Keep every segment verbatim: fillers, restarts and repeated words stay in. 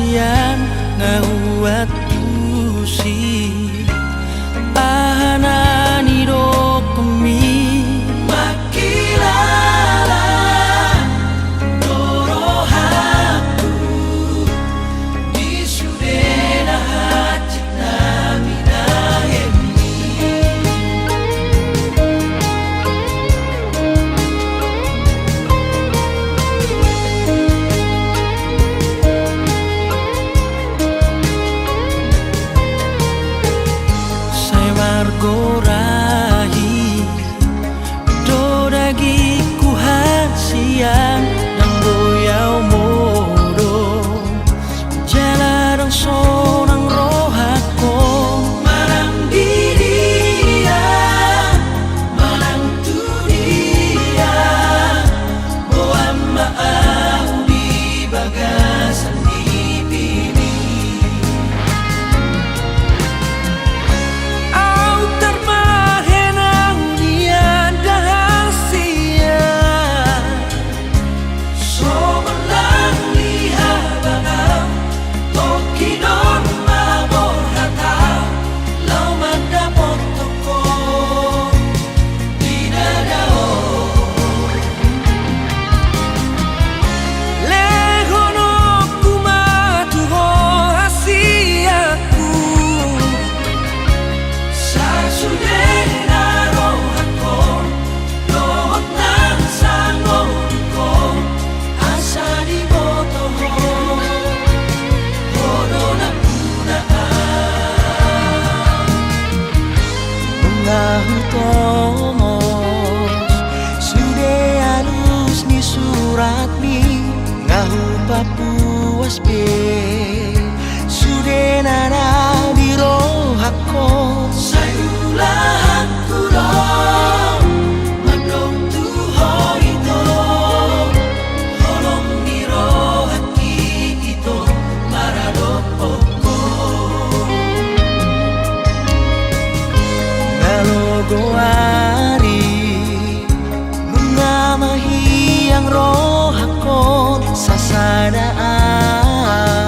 Ian nga huantusi aha na nidokmi. Mangkilala do rohangku di sude na hansit na binahenmi. Sai margorahi do dagingku hasian, ndang boi au modom jala ndang sonang rohangkon. Manang di dia, manang tu dia, boan ma au di bagasan nipini. Au tarbahen au nian da hasian. Songon lang ni habang au, tongkin on ma borhat au, laho mandapothon ho di dada on. Lehononku ma tu ho hasianku, sasudena rohangkon dohot nang sangoluhon, asa diboto ho, ho do nampuna au. Nunga hutomos sude alus ni suratmi, nga hupapuas be sudena na di rohangkon. Sai ulahanku do mandok tu ho ito, holong ni rohangki ito maradophon ho. Nga logo ari, nunga mahiang rohangkon sasada au.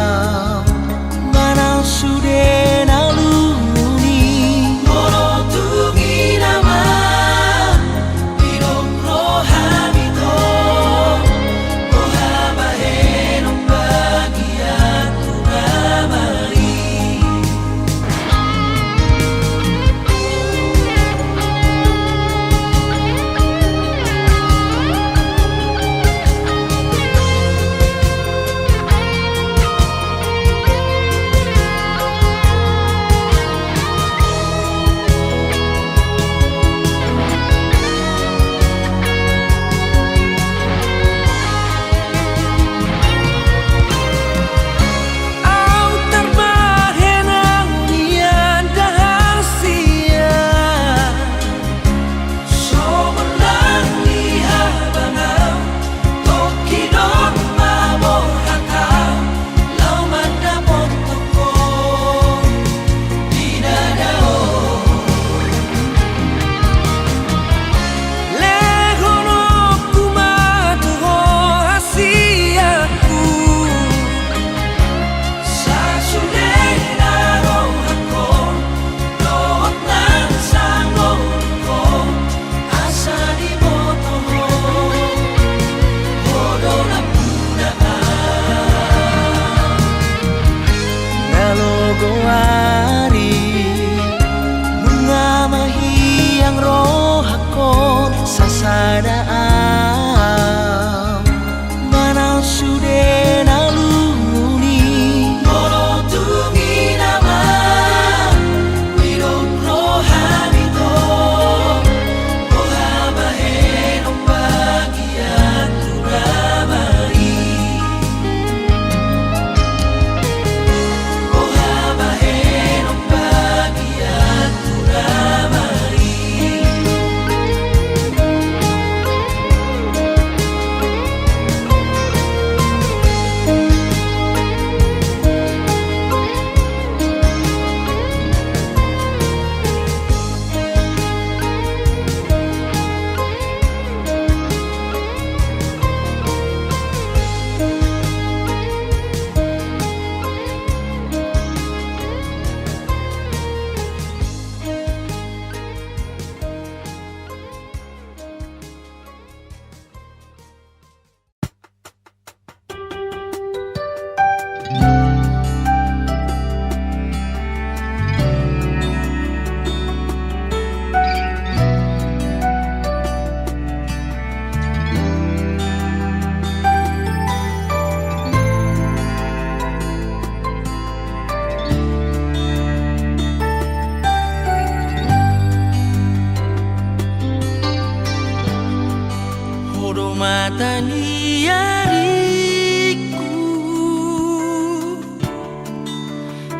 Mata ni adingku,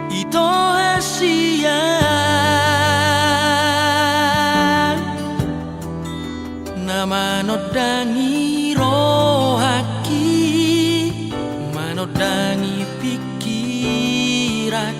ito hasian, na manondangi rohangki, manondangi pingkiran.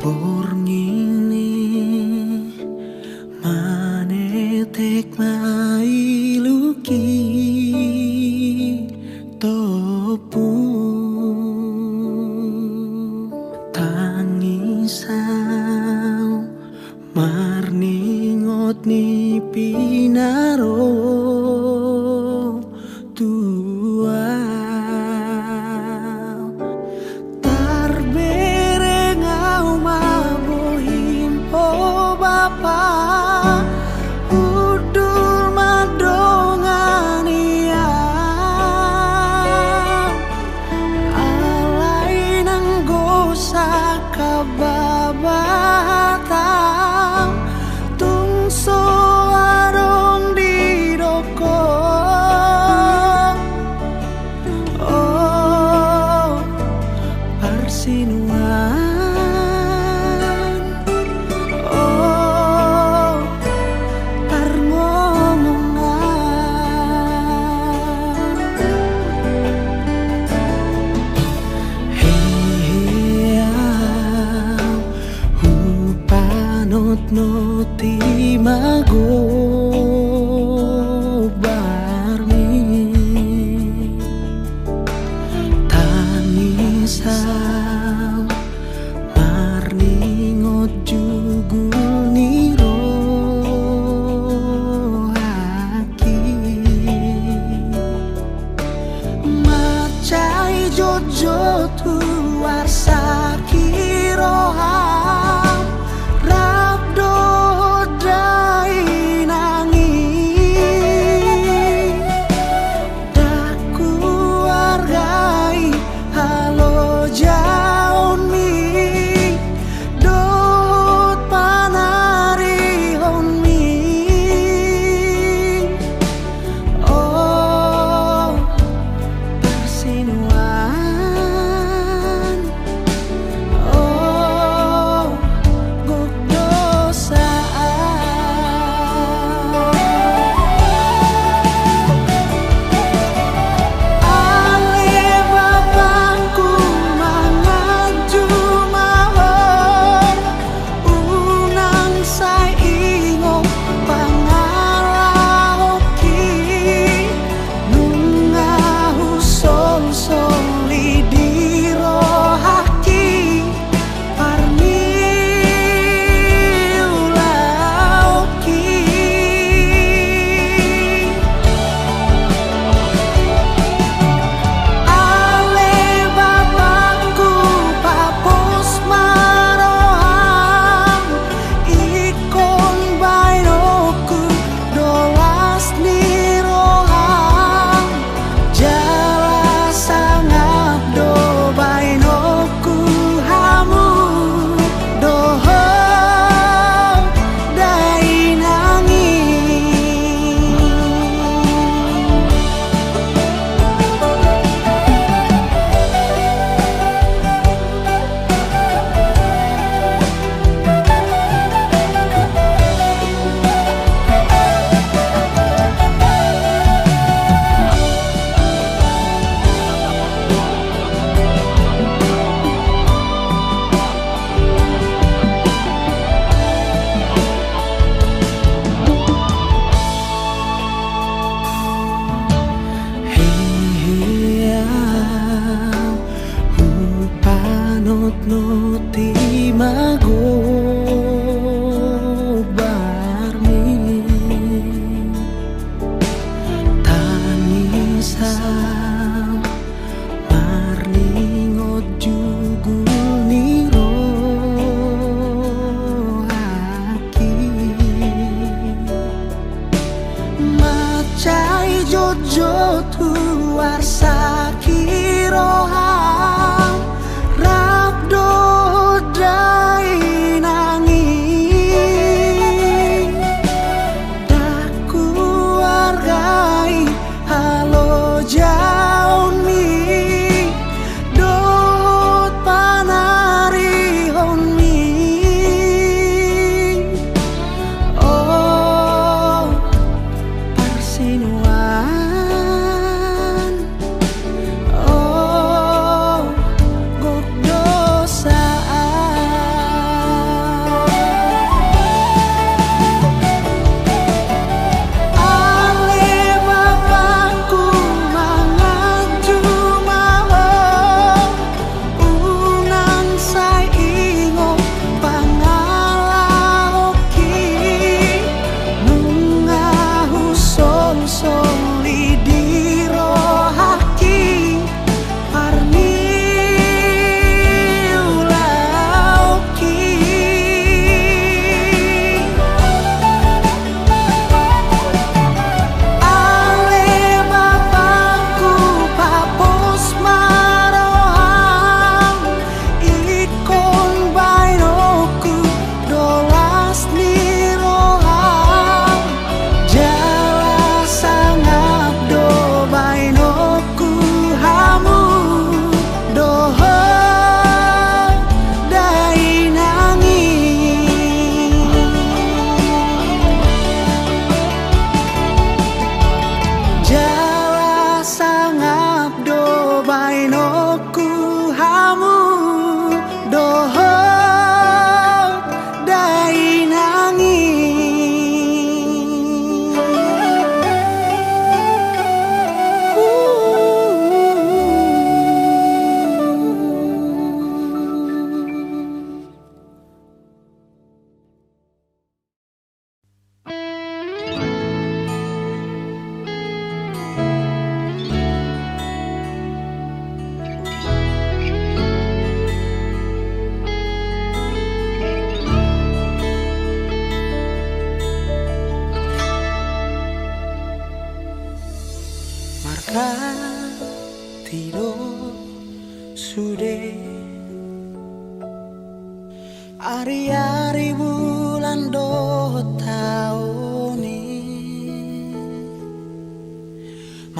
Borngin i manetek ma iluki topu, tangis au marningot ni pinarok. Notnoti ma gombarmi, tangis au marningot jugul ni rohangki. Mansai jotjot huarsaki roham rap dohot dainang i. Ndang huargai halojaonmi dohot panarihonmi. O parsinuan, o gok dosa. Ale bapangku, manganju ma ho. Unang sai ingot pangalahoki, nunga husolsoli di rohangki parniulaonki. Ale bapangku, papos ma roham, ingkon baenonku do las ni roham, jala sangap do baenonku hamu dohot dainang i. Hehe, au hupanotnoti ma gombarmi, tangis au marningot jugul ni rohangki. Mansai jotjot huarsaki roham rap dohot dainang i. Ndang huargai halojaonmi dohot panarihonmi. O parsinuan, o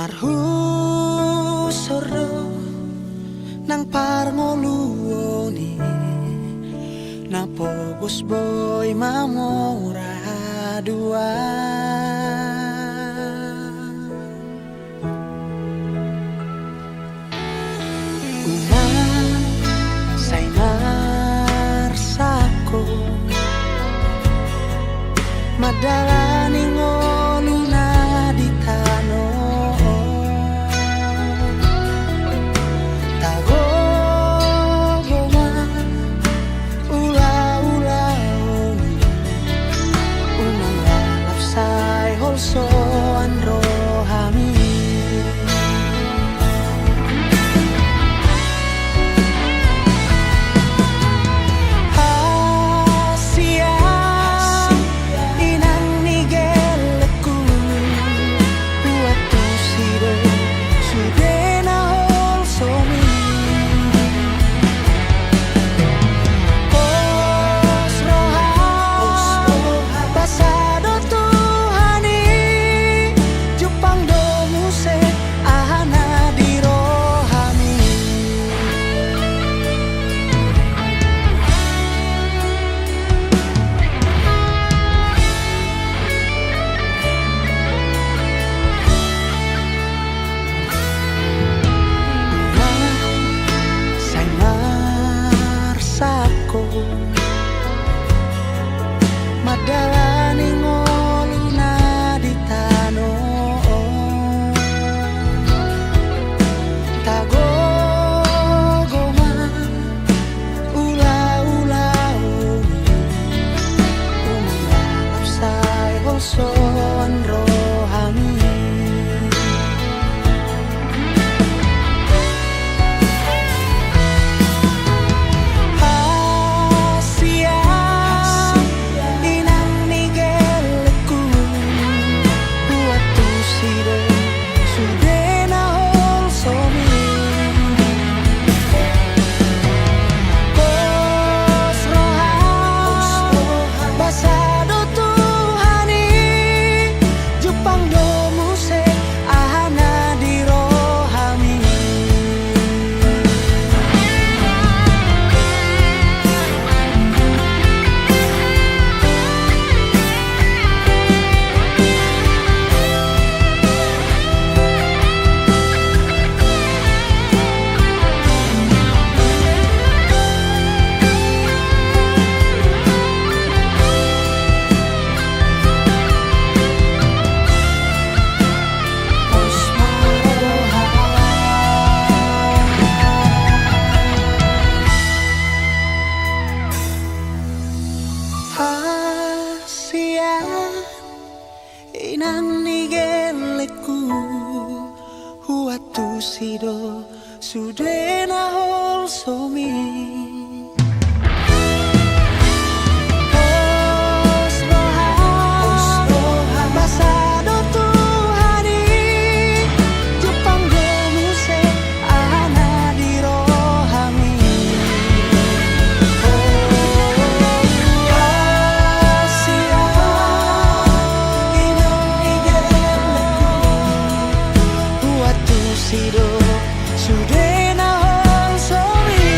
Marhusor do nang parngoluon i, na pogos boi mamora dua. Unang sai marsangkot mandalani ngoluna di tano on. Tagogo ma ulaulaon i, unang lalap sai holsoan rohami. Hasian, inang ni gellengku, huantusi do sude na holsomi. Pos roha, basa do Tuhan i, jumpang do muse aha na di rohami. Sai marsangkot mandalani ngoluna di tano on. Tagogo ma ulaulaon i, unang lalap sai holsoan rohami. Hasian, inang ni gellengku, huantusi do sude na holsomi. Pos roha, basa do Tuhan i, jumpang do muse aha na di rohami. Hasian, inang ni gellengku, huantusi do sude na holsomi. Pos roha, basa do Tuhan i, jumpang do muse aha na di rohami. Hasian, inang ni gellengku, huantusi do sude na holsomi.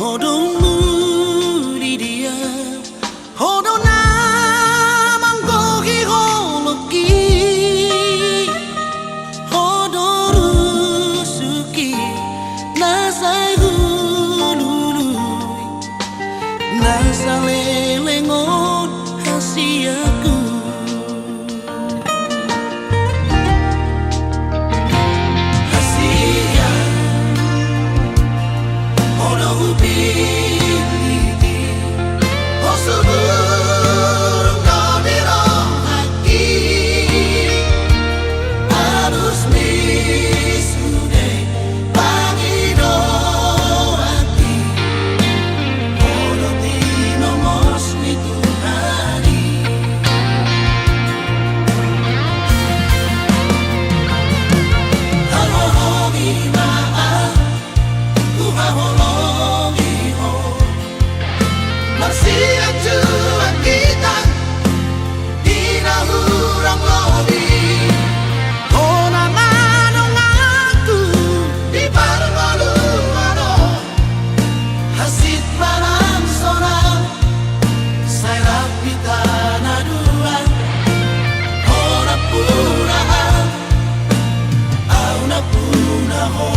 Ho do muli dia, ho do na manggohi holongki, ho do rusuki na sai hulului, na saleleng on hasianku. Hasian, ho do hupiliti, ho so burung do di rohangki, alus ni sude pangidoanki, ho do tinomos ni Tuhan i. Haholongi ma au, huhaholongi ho. Marsianjuan hita di na hurang lobi. Ho na manongangku di parngoluan on, hansit ma nang sonang, sai rap hita na dua. Ho nampuna au, au nampuna ho.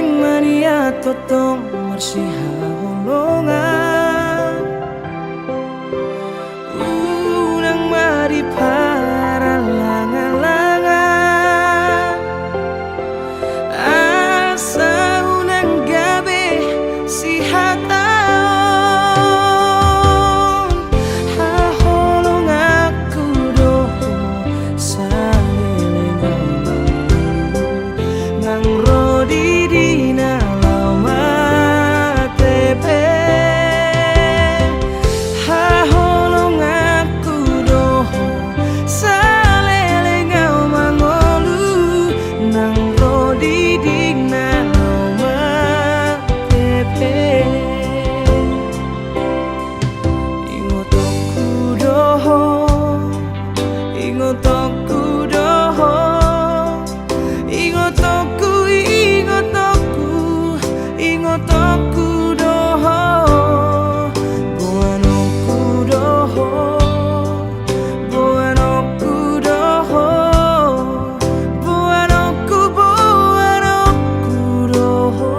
Maniat tongtong marsihaholongan, unang ma diparallangallangan, asa unang gabe sihataon. Haholonganku do ho saleleng au mangolu, nang ro didina laho mate pe. Haholonganku do ho saleleng au mangolu, nang ro didina laho mate pe. Ingotonku do ho, ingotonku do ho, ingotonku, ingotonku, ingotonku do ho, boanonku do ho, boanonku do ho, boanonku, boanonku do ho.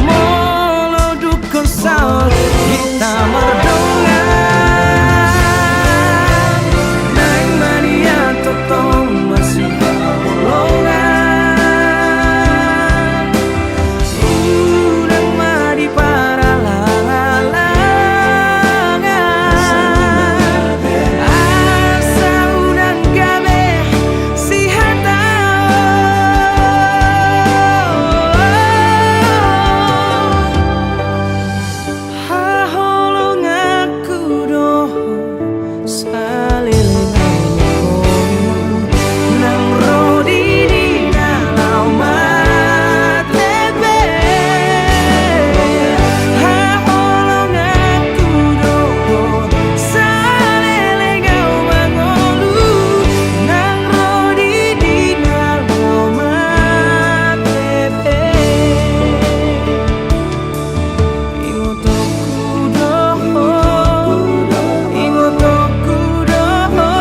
Molo dung saut hita mardongan, naeng maniat tongtong marsihaholongan, unang ma diparallangallangan, asa unang gabe sihataon. Haholonganku do ho saleleng au mangolu, nang ro didina laho mate pe. Haholonganku do ho saleleng au mangolu, nang ro didina laho mate pe. Ingotonku do ho, ingotonku do ho,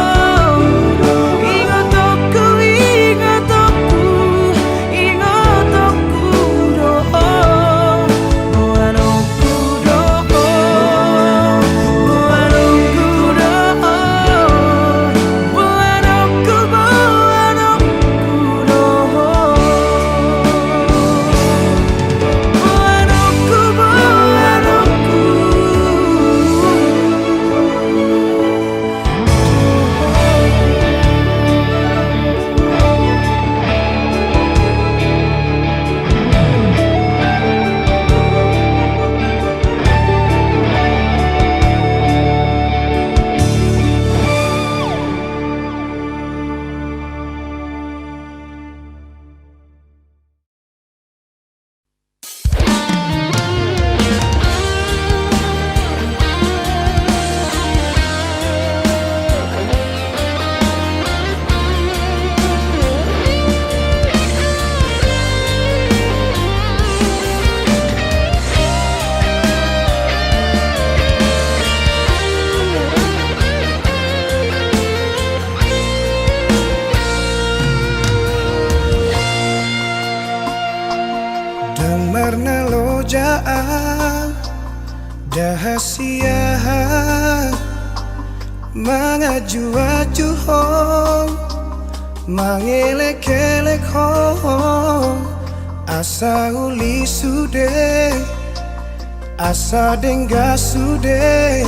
ingotonku, ingotonku, ingotonku do ho, boanonku do ho, boanonku do ho, boanonku, boanonku do ho. Ndang marnaloja au, ndang hasea au, mangajuaju ho, mangelekelek ho, asa uli sude, asa denggan sude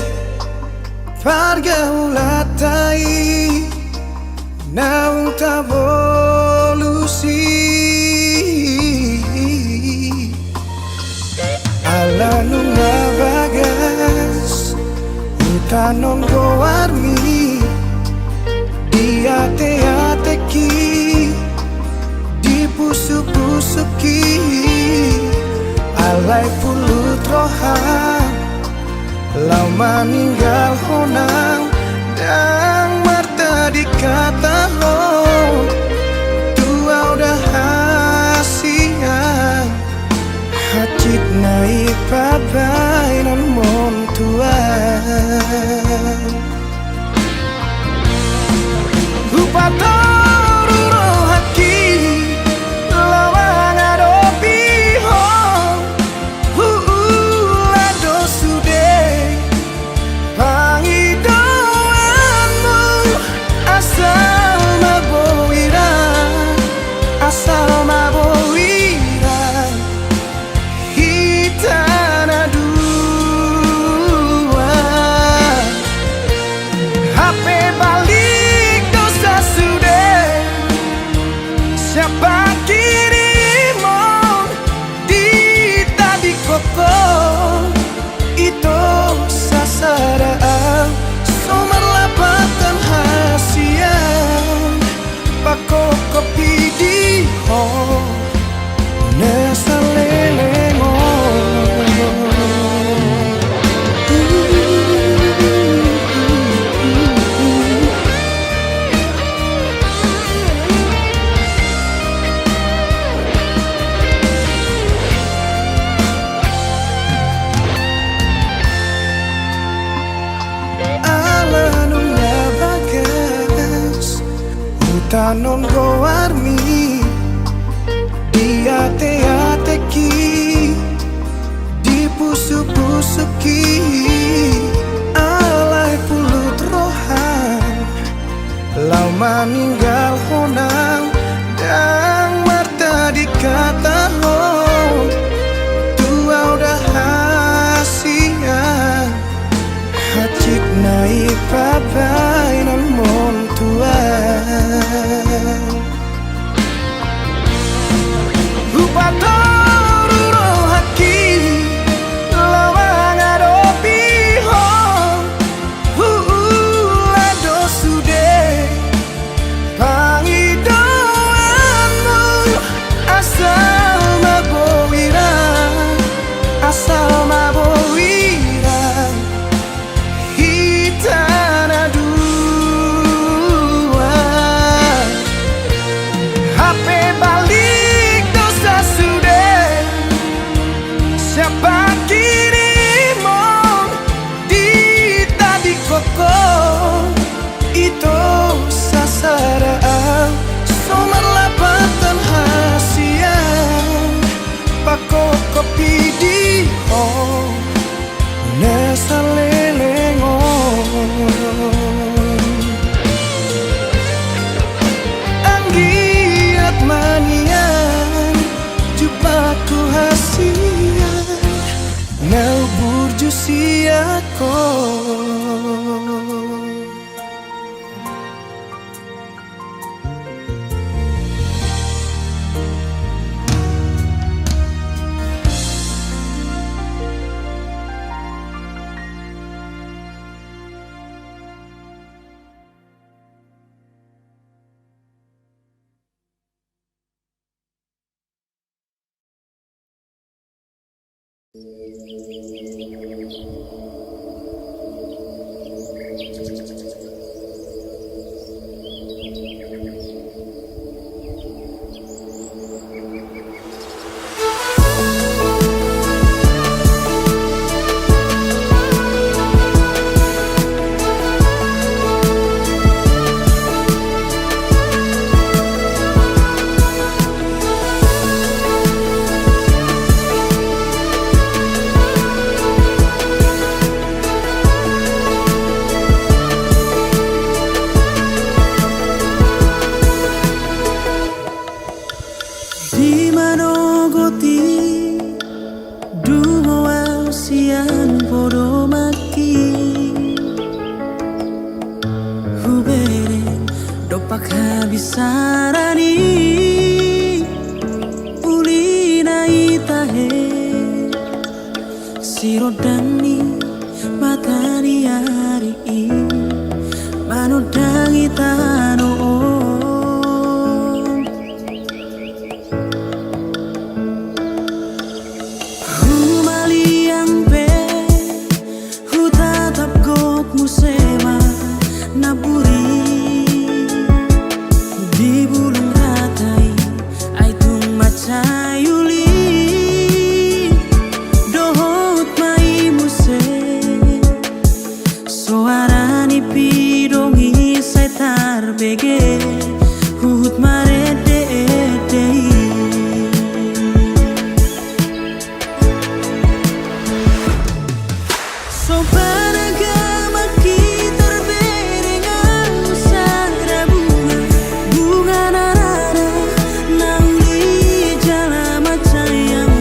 pargaulanta i, naung tabolus i. Ala nunga bagas hutanon goarmi, diateateki, dipusukpusuki, alai pulut roham laho maninggalhon au, ndang marta Dikatahon tu ahu da hasian, hansit na i pabaenonmon tu ahu. Hupatoru rohangki laho mangadopi ho, huula do sude pangidoanmu. Asal ma boi ra, asal ma boi ra hita na dua. Hape balik do sasude sian pangkirimon, ditadingkon ho, ito sasada ahu, so marlapatan hasian, pakokopi di ho na saleleng on. Ala nunga bagas hutanon goarmi di ateatengki, di pusukpusukki. Alai pulut roham laho maninggalhon ahu, ndang martadi kata ho tu ahu da hasian, hansit na i pabaenonmon tu ahu. Hupatoru rohangki laho mangadopi ho, huula do sude pangidoanmu. Asal ma boi ra, asal ma boi ra hita na dua. Hape balik do sasude sian pangkirimon, ditadingkon ho, ito sasada ahu, so marlapatan hasian, pakokopi di ho na saleleng on. Anggiat ma nian jumpangku hasian, na umburju sian ho. Di manogot i dungo ahu sian podomanki, hubereng dompak habisaran i, uli na i tahe sirondang ni mata ni ari i manondangi tano on. Humaliang pe hutatap gok muse ma na buri. Ege, huhut marende-ende i. Sombana gama kita bereng au sada bunga, bunga na rara, na uli jala mansai au.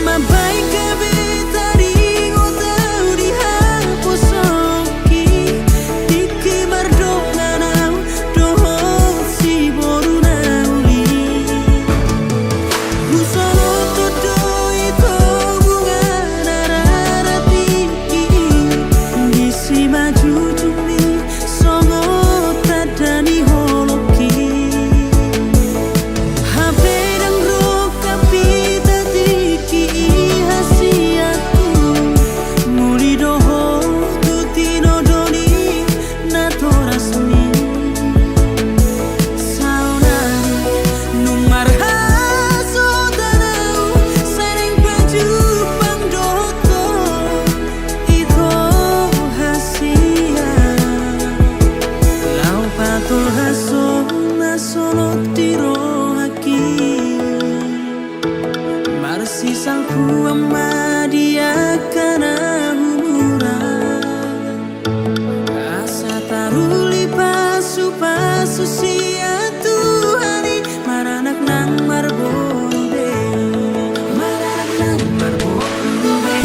Mambahen gabe taringot au di haposo- Tingki mardongan au dohot si boru na uli. Husolot do ito bunga na rara tingki i, di simanjujungmi songon tanda ni holongki. Hape ndang rongkap hita tingki i hasianku, muli dohot tu tinodo ni natorasmi. Saonari nunga marhasohotan au, sai naeng pajumpang do ho ito hasian. Laho patolhas ho na solot di rohangki. Marsisalpuan ma di angka na umur an, asa taruli pasupasu sian Tuhan i, maranak nang marboru be. Maranak nang marboru be.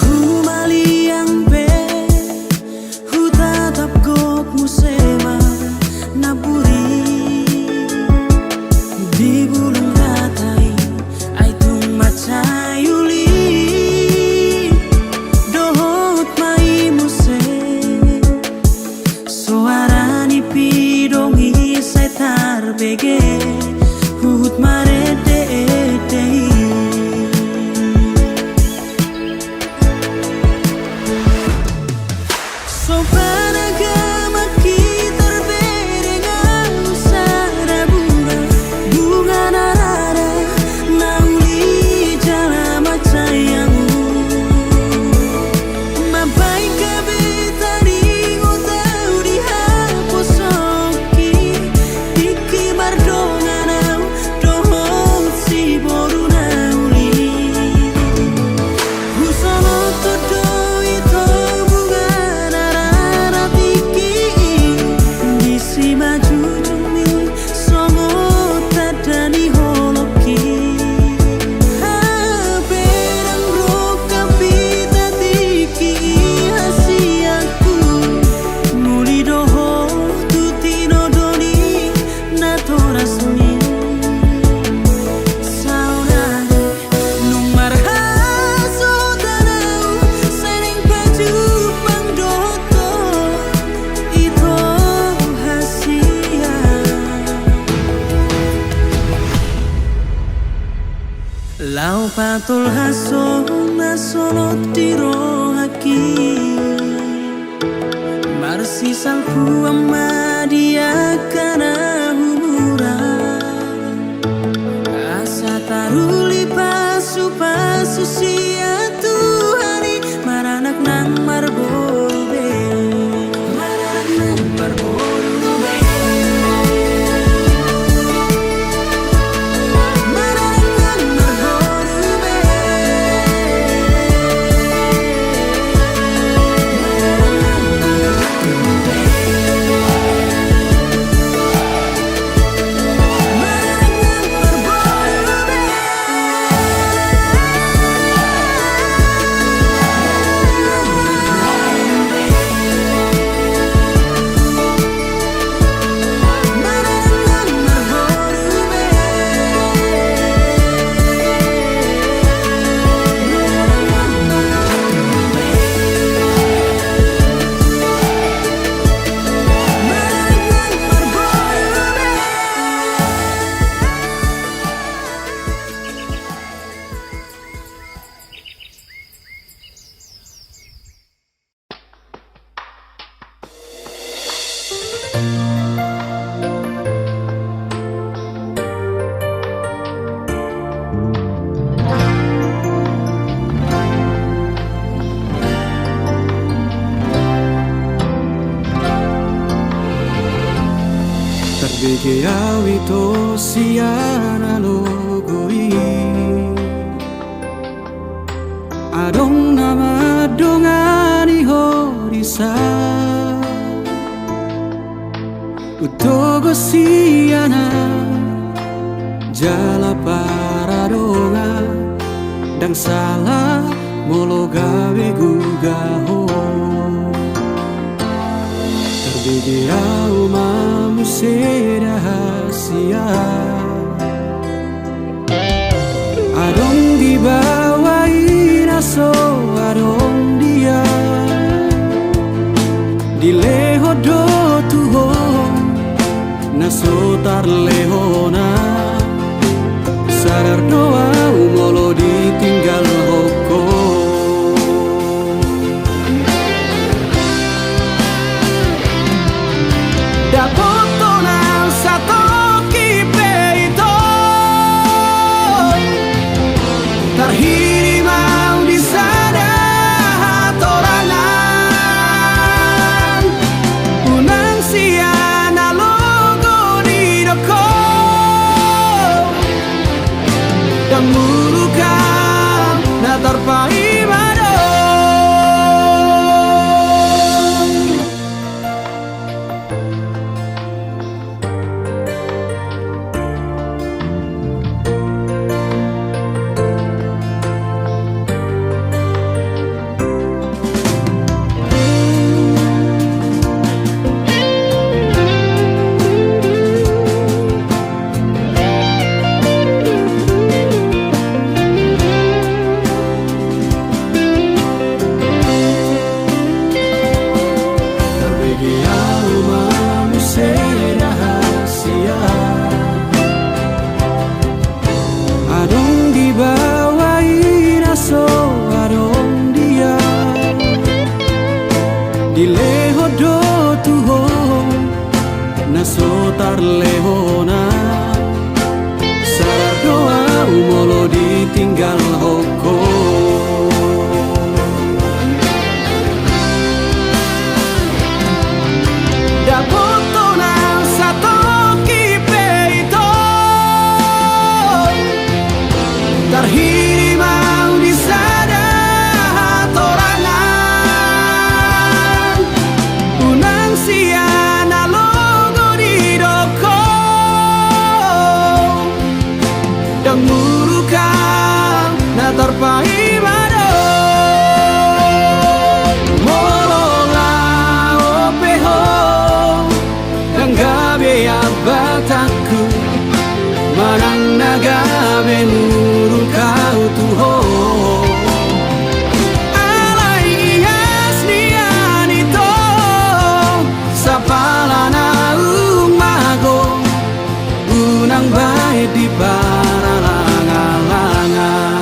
Humaliang pe hutatap gok muse ma na buri di bulung rata i, ai tung mansai uli dohot ma i muse. Soara ni pidong i sai tarbege, huhut marende-ende i. Sombana gama kita bereng au sada bunga, bunga na rara, na uli jala mansai au. Mambahen gabe taringot au di haposongki, tingki mardongan au dohot si boru na uli. Husolot do ito bunga na rara tingki i, di simanjujungmi songon tanda ni holongki. Hape ndang rongkap hita tingki i hasianku, muli dohot tu tinodo ni natorasmi. Saonari nunga marhasohotan au, sai naeng pajumpang do ho ito hasian. Laho patolhas ho na solot di rohangki. Marsisalpuan ma di angka na umur an, asa taruli pasupasu sian Tuhan i, maranak nang marboru be. Maranak nang marboru be. Maranak nang marboru be. Ke au ito sian alogo i, adong na mandongani ho disi. Hutogu sian au jala paradongan, ndang sala molo gabe guga ho. Tarbege au ma muse rahasia, adong di baoa i na so adong dia. Dilehon do tu ho na so tarlehon au. Sadar do au molo ditinggalhon ho. Dapothon au satongkin pe ito, tarhirim au di sada hatorangan. Unang sian alogo didok ho, ndang muruk au, na tarpaima do. Tarbege au ma muse rahasia, adong di baoa i na so adong dia. Dilehon do tu ho na so tarlehon au. Sadar do au molo ditinggalhon ho. Dapothon au satongkin pe ito, tarhirim au di sada hatorangan. Unang sian alogo didok ho, ndang muruk au, na tarpaima do. Molo laho pe ho, ndang gabe ambatanku, manang na gabe muruk au tu ho. Alai ias nian ito, sapala naung mago, unang bahen di parhalangalangan.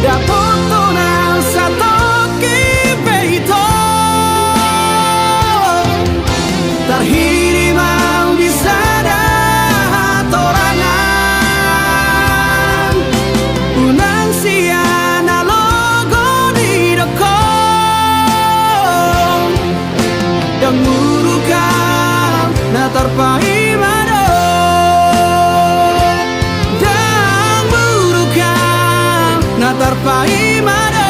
Dapothon au satongkin pe ito, tarhirim au di sada hatorangan. Unang sian alogo didok ho, ndang muruk au, na tarpaima do. Ndang muruk au, na tarpaima do.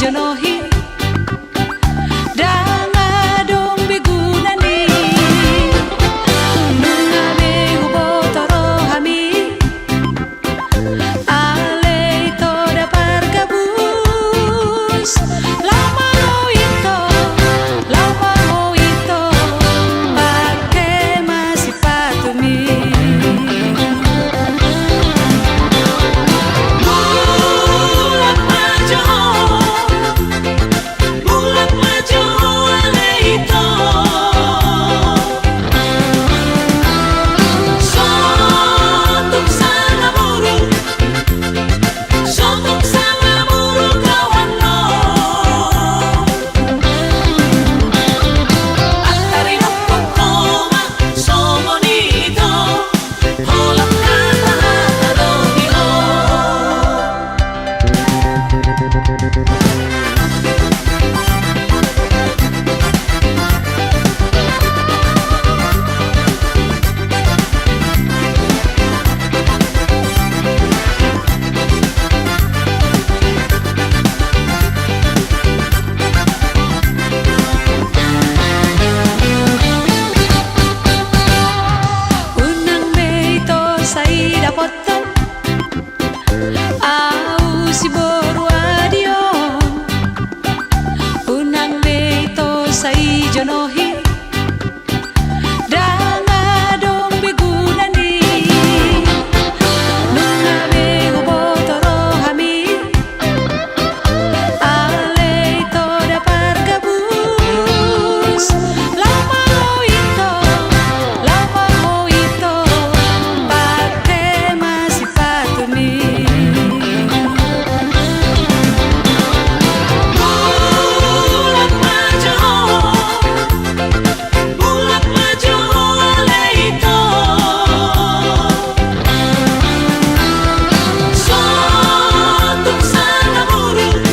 jonohi, ndang adong be gunani. Nunga be huboto rohami, alai ito da pargabus. Laho ma ho ito, laho ma ho ito, pake ma sipatumi. Mulak ma jo ho, mulak ma jo ho ale ito. Sotung sanga muruk, sotung sanga muruk rohana. Antarinonhon ho ma songon ito. Holan hata-hata do di ho. Unang be ito sai dapothon au siboru adi on. Unang be ito sai jonohi, ndang adong be gunani. Nunga be huboto rohami, alai ito da pargabus. Laho ma ho ito, laho ma ho ito, pake ma sipatumi. Mulak ma jo ho, mulak ma jo ho ale ito. Sotung sanga muruk,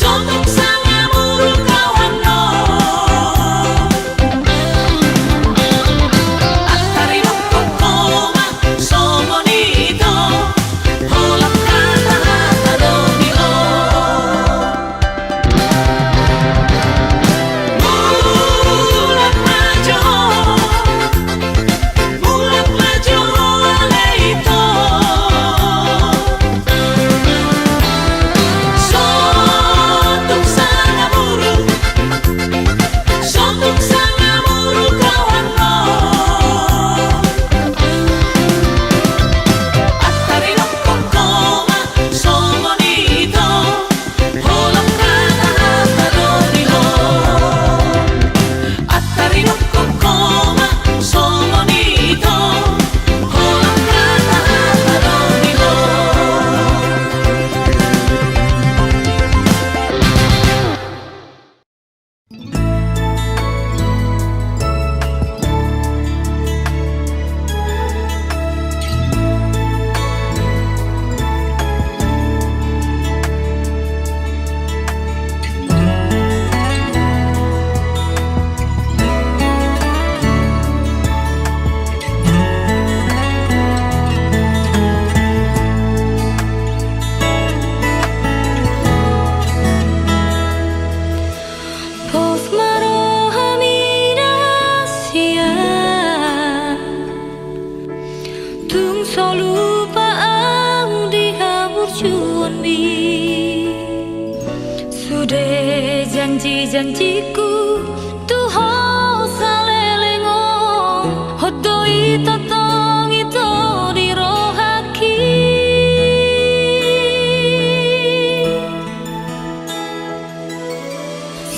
sotung sanga muruk rohana. Antarinonhon ho ma songon ito. Holan hata-hata do di ho. Mulak ma jo ho, mulak ma jo ho ale ito. Sotung sanga muruk, sotung sanga muruk rohana. Antarinonhon ho ma songon ito. Holan hata-hata do di ho. Antarinonhon ho ma songon ito. Holan hata-hata do di ho. Pos ma rohami na sian, tung so lupa au di haburjuonmi. Sude janji-janjiku tu ho saleleng on, hot do i tongtong ito di rohangki.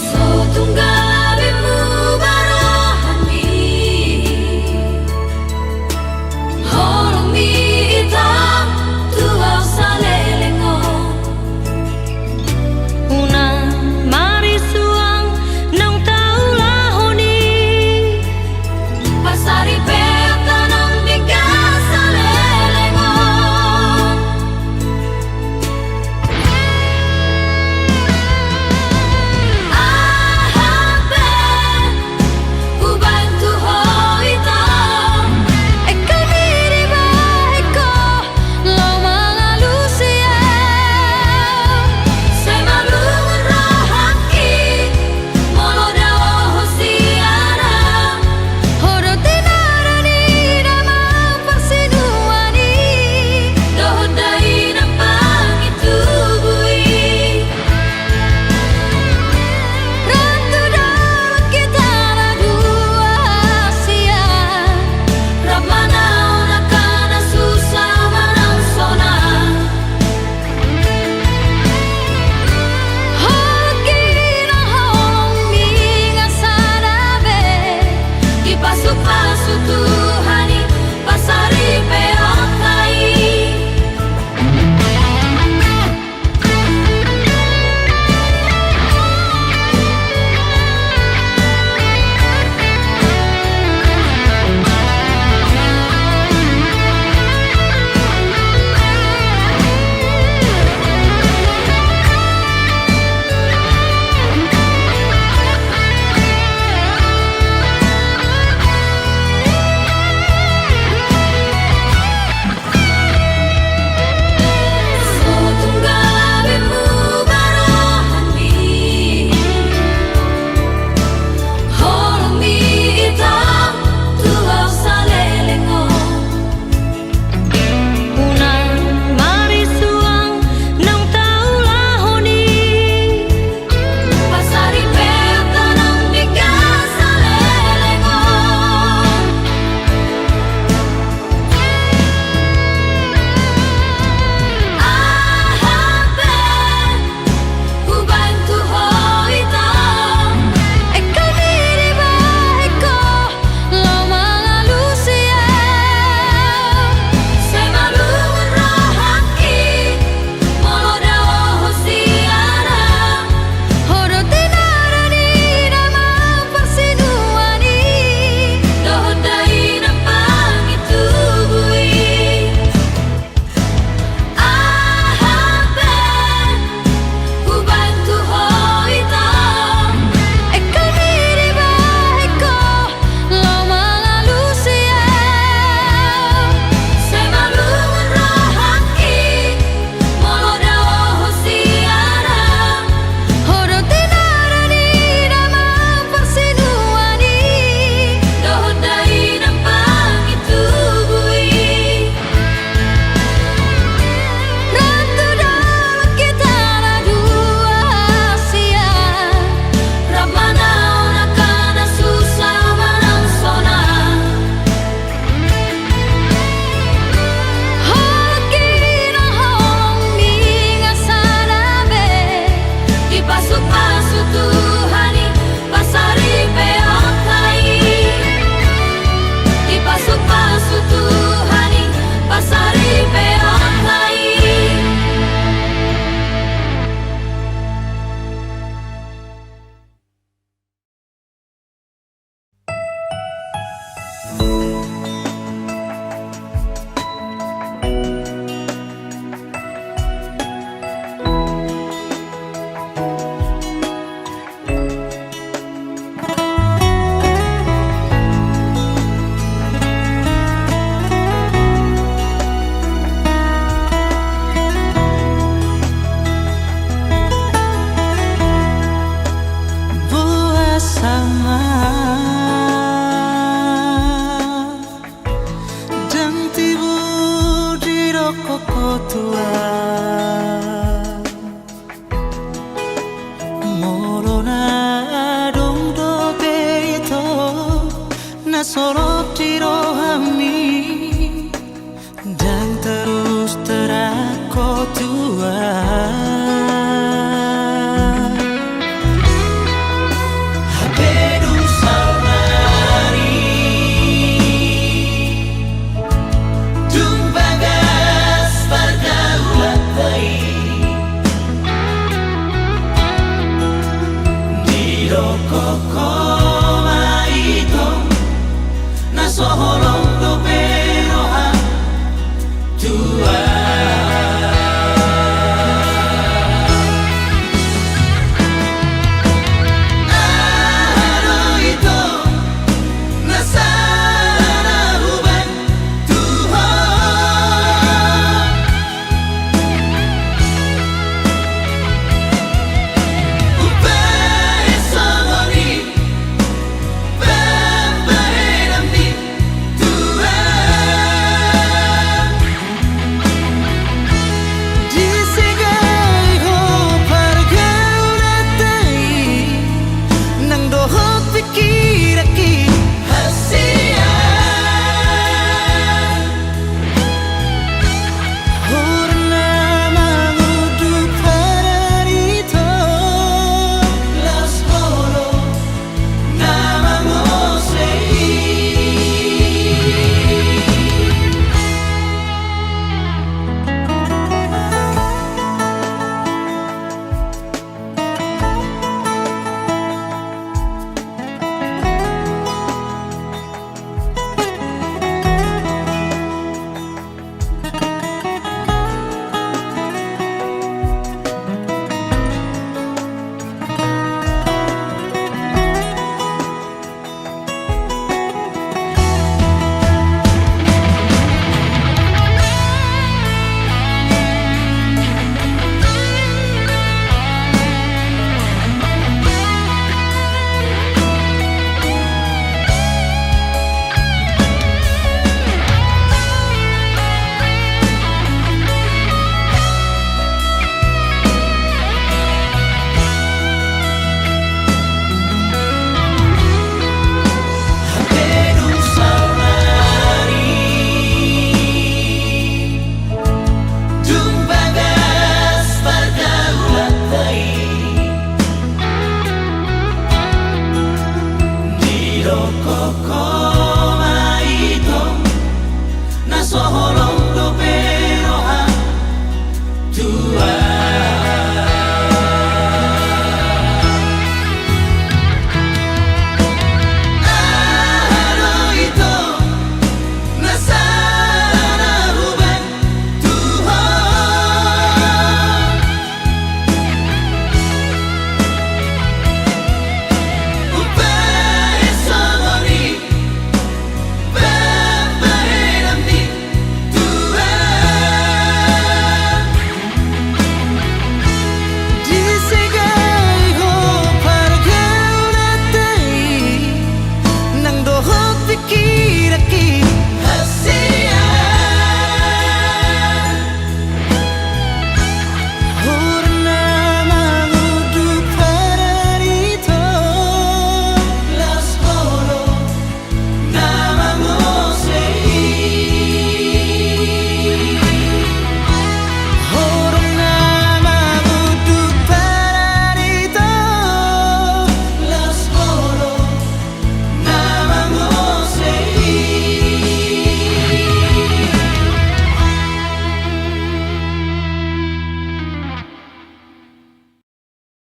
So tung gabe muba rohami, holongmi ito tu au saleleng on. Unang marisuang naung tau Solot di rohami, ndang torus terang Ho Tuhan. Hape dung saonari, dung bagas pargaulanta i, didok Ho